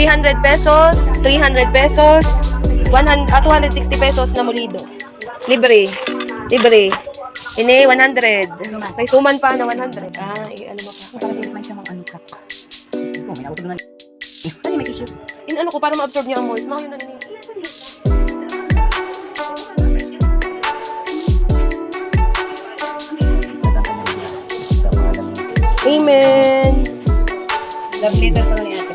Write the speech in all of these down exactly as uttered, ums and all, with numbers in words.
Three hundred pesos, three hundred pesos, one hundred, ah, two hundred sixty pesos na molido. Libre. Libre. Ini, one hundred. May suman pa na one hundred. Ah, eh, ano mo pa? Para hindi man siya mag-ano ka. Oh, may nautog na. Ano, may tissue? In ano ko, para ma-absorb niya ang moist. Mga yun na din. Amen. Love letter pa ni ate.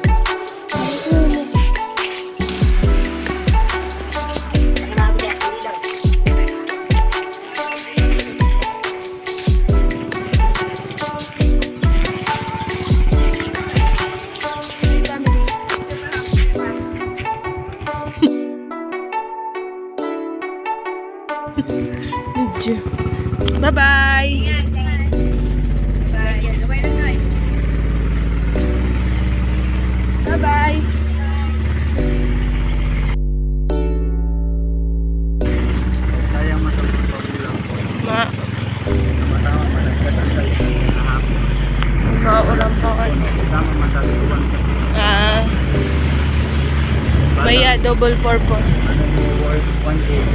Video. Bye-bye. Bye-bye. Sayang, masarap ang pagbilang ko. Ma- Tama-tama, malagkat ang salita kahapon. Maulan pa ka. Tama, masabi ko lang. Ah. Bata. Maya, double purpose. Ano yung word? One eight.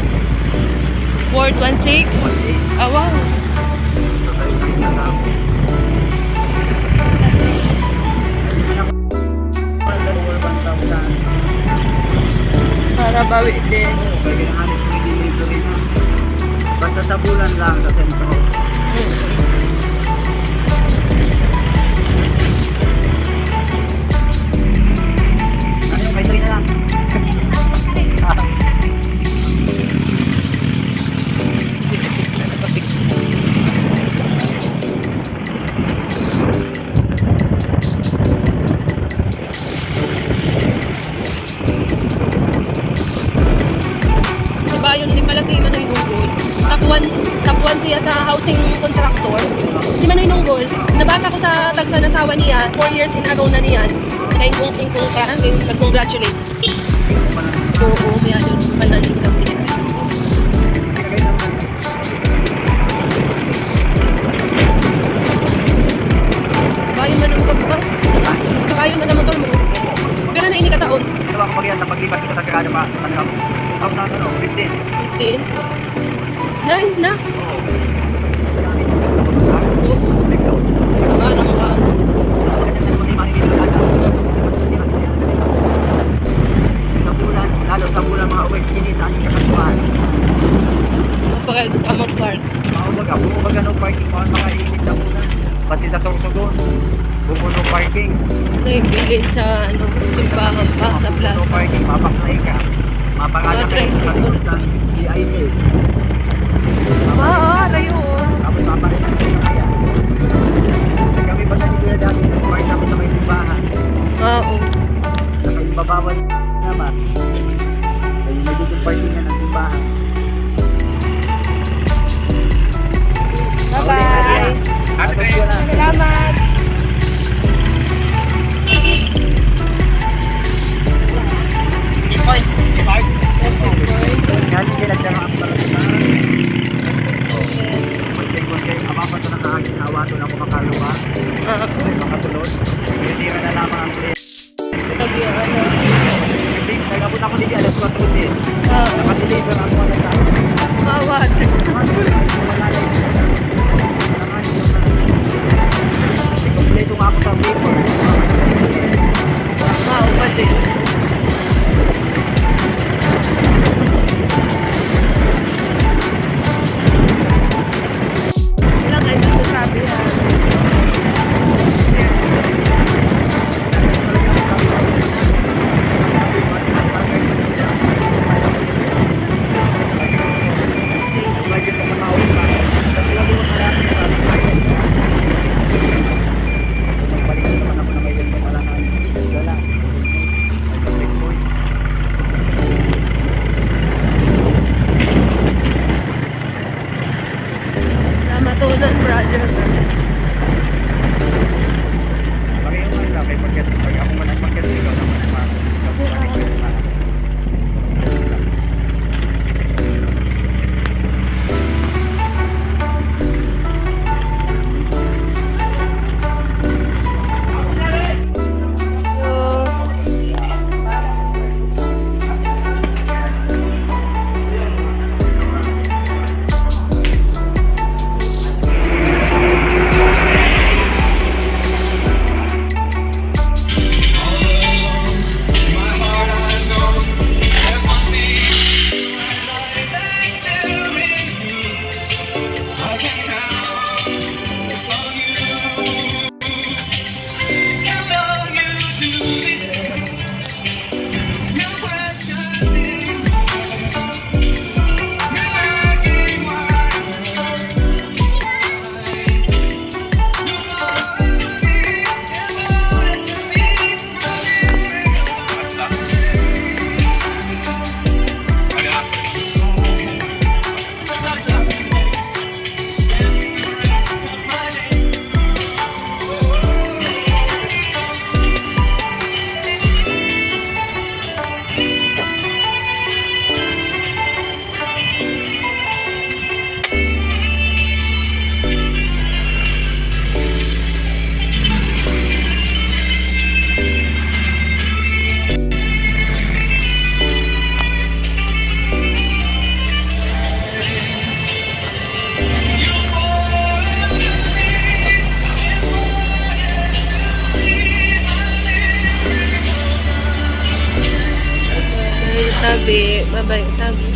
Word one six? One eight. Ah, wow. Sa salita kahapon. Para bawi din. Basta sa bulan lang sa sentro. Ano yung may three na lang? Diba, yun din pala si Manoy Nunggol. Top one, top one siya sa housing contractor. Si Manoy Nunggol, nabasa ko sa tagsa na asawa niya, four years in a row na niyan. Kaya yung, yung, yung, parang yung nag-congratulate. Oo, kaya yun pala yung Kayo man ang pagpa-, kayo man ang motor mo. Pero na ini kataon. Ano ba kapag yan, napaglipat kita sa Sagada pa, ano, out na, ano, fifteen? Fifteen? Nine na. Oo. Ano ka? Sa bulan, lalo sa bulan, mga uwes, kinita ang kapatuan. Pagka amot part. Mga umaga, kung umaga ng parking, mga makaisip na muna. Pati sa Sorsogon, pupuno parking. Ano yung bilin sa, ano, simbahan pa, sa plaza? Pupuno parking, mapaklay ka. Mapanganak ka sa tricycle. Likod ng V I P. Oo, layo. Tapos mapaklay ka. Kami pa sa Kuya dati, nag-park kami sa may simbahan. Oo. Nakaimbabawan naman. Kaya medyo yung parking na ng simbahan. Bye-bye. Happy New Year. Salamat. Ikoy, ikoy. Yan, sila siya ang pala. Kunti-kunti, apapat na nakaagit na awaton ako makalupa. Ah. Makatulog. Titira na lamang ang Pag-, ano. Nag-abot ako dito alas kwatro din. Oo. Naka-deliver ako alas sangka. Bawat. Kompleto nga ako sa paper. Wow, pati. Ilang ay dito sabi, ha? Salamat unan, brother. Pareho man lang, kay pag, pag ako man ang mag-, ikaw naman ang mag-, Be, babay, tabi.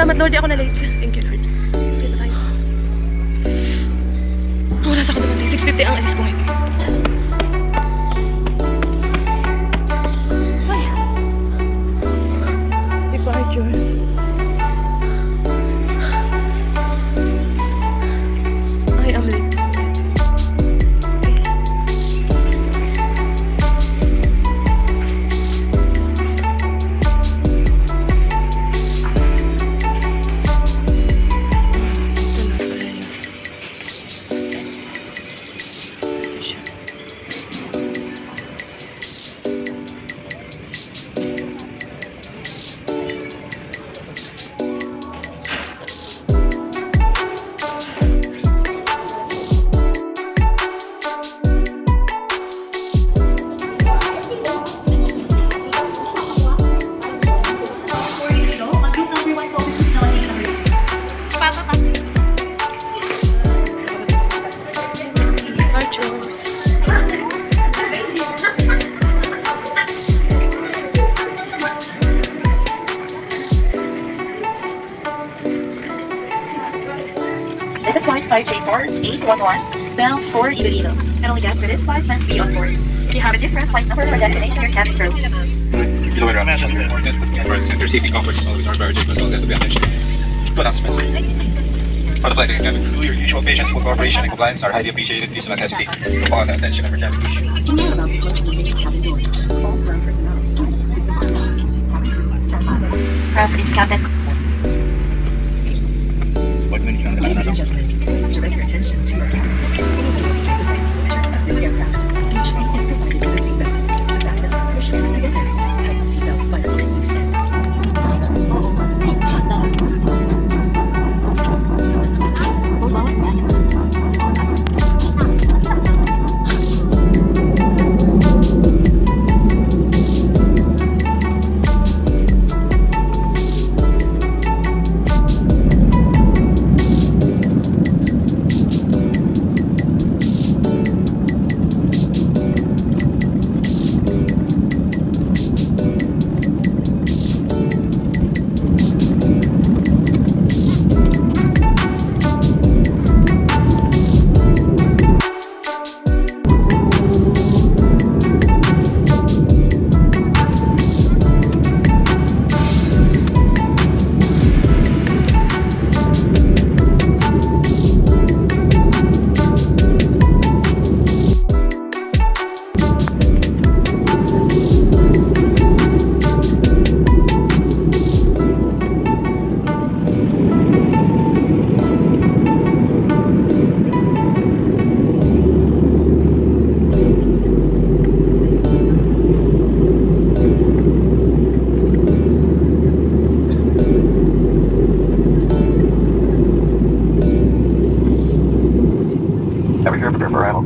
Salamat, Lord, di ako na-late. Thank you, Lord. Thank you, Lord. Oras ako dumating. Six fifty ang alis ko ngayon. Ay. Departures. I am late. This is flight five J four eight one one, bound for Iloilo. Finally, guests with this flight must be on board. If you have a different flight number or destination, your cabin crew. Iloilo Airport Center safety comfort is always our priority, but all guests will be attention to announcements. For the flight and cabin crew, your usual patience, full cooperation, and compliance are highly appreciated. Please do not hesitate to call the attention of your cabin crew. We're now about to close the cabin door. All ground personnel, please disembark. Cabin crew, stand by. Press in cabin. Ladies and gentlemen, please direct your attention to your cabin. Any doors to the safety features of this aircraft. Each seat is provided with a seatbelt. To fasten, push ends together. Tighten seatbelt by pulling loose ends. Have a good trip, arrival.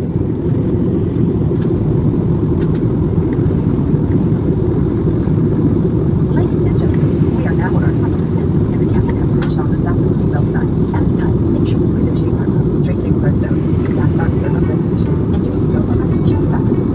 Ladies and gentlemen, we are now on our final descent, and the captain has switched on the fasten seatbelt sign. At this time, make sure your window shades are up, tray tables are stowed, seat backs are in the upright position, and your seatbelts are securely fastened.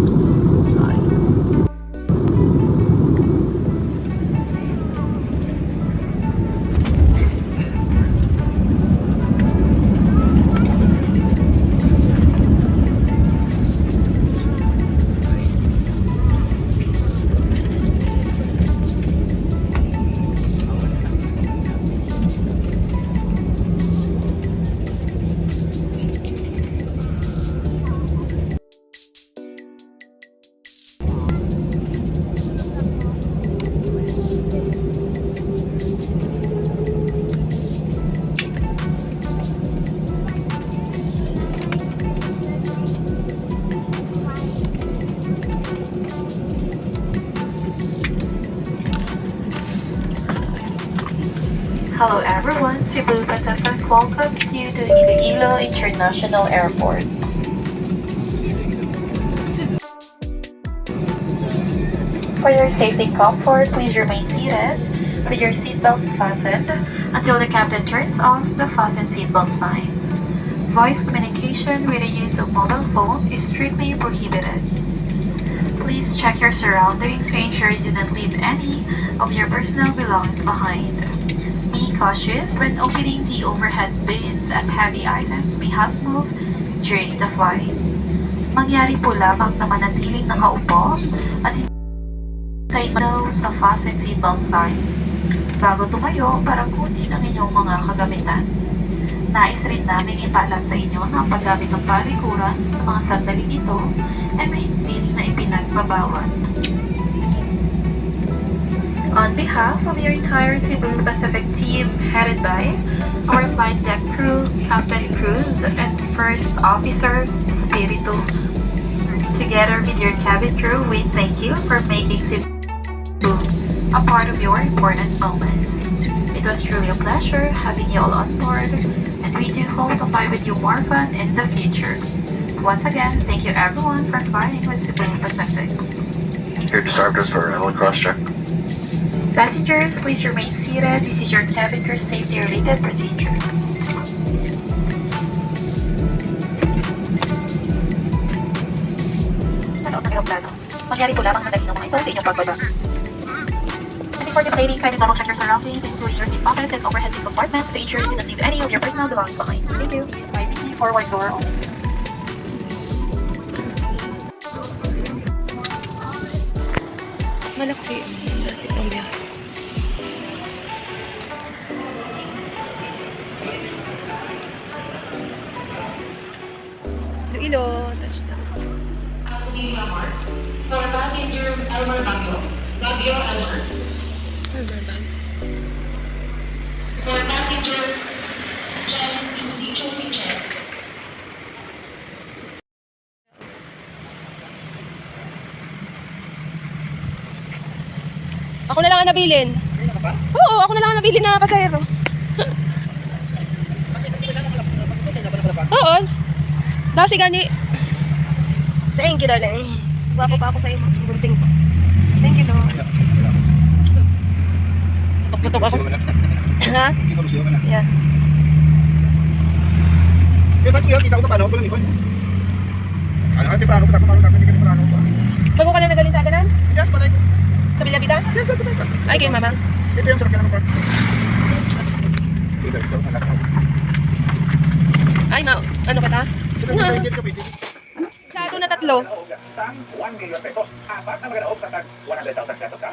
Hello everyone, Cebu Pacific welcomes you to Iloilo International Airport. For your safety and comfort, please remain seated with your seatbelts fastened until the captain turns off the fasten seatbelt sign. Voice communication with the use of mobile phone is strictly prohibited. Please check your surroundings to ensure you do not leave any of your personal belongings behind. Be Be cautious when opening the overhead bins, as heavy items may have moved during the flight. Mangyari po lamang na manatiling nakaupo at hindi sa fasten seatbelt sign bago tumayo para kunin ang inyong mga kagamitan. Nais rin naming ipaalam sa inyo na ang paggamit ng palikuran sa mga sandaling ito ay mahigpit na ipinagbabawal. On behalf of your entire Cebu Pacific team, headed by our flight deck crew, Captain Cruz, and First Officer Espiritu, together with your cabin crew, we thank you for making Cebu a part of your important moments. It was truly a pleasure having you all on board, and we do hope to fly with you more fun in the future. Once again, thank you everyone for flying with Cebu Pacific. You deserve this for a cross check. Passengers, please remain seated. This is your cabin crew safety related procedure. Sa loob ng eroplano. Mangyari po lamang ang mga ito sa inyong pagbaba. And before departing, kindly double check your surroundings, including your seat pockets and overhead bin compartments, to ensure you did not leave any of your personal belongings behind. Thank you. By the forward door only. Malaki. Kasi kuya. Iloilo, touchdown. For passenger Elmer Baguio, Baguio Elmer. Elmer Baguio. For passenger John Incicio Sicher. Ako na lang ang nabilin. Oo, ako na lang ang nabilin na pasahero. Oo. Dasi gani. Thank you, darling. Gwapo pa ako sa imo. Gunting ko. Thank you, Lord. Putok-putok ako. Ha? Yeah. Eh, ba't iya? Kita ko pa, paano? Walang ikon. Ano, ate, paano? Paano? Paano? Paano? Paano? Paano? Bago ka na nagaling sa Aganan? Yes, palay ko. Sa Bellavita? Yes, yes, yes. Ay, kay mama. Ito yung sarap ng park. Ay, ma, ano ka ta? Sa Cavite ka, pwede. Sa ato na tatlo. Sang one million pesos. Apat na maganaog sa tag one hundred thousand pesos ka.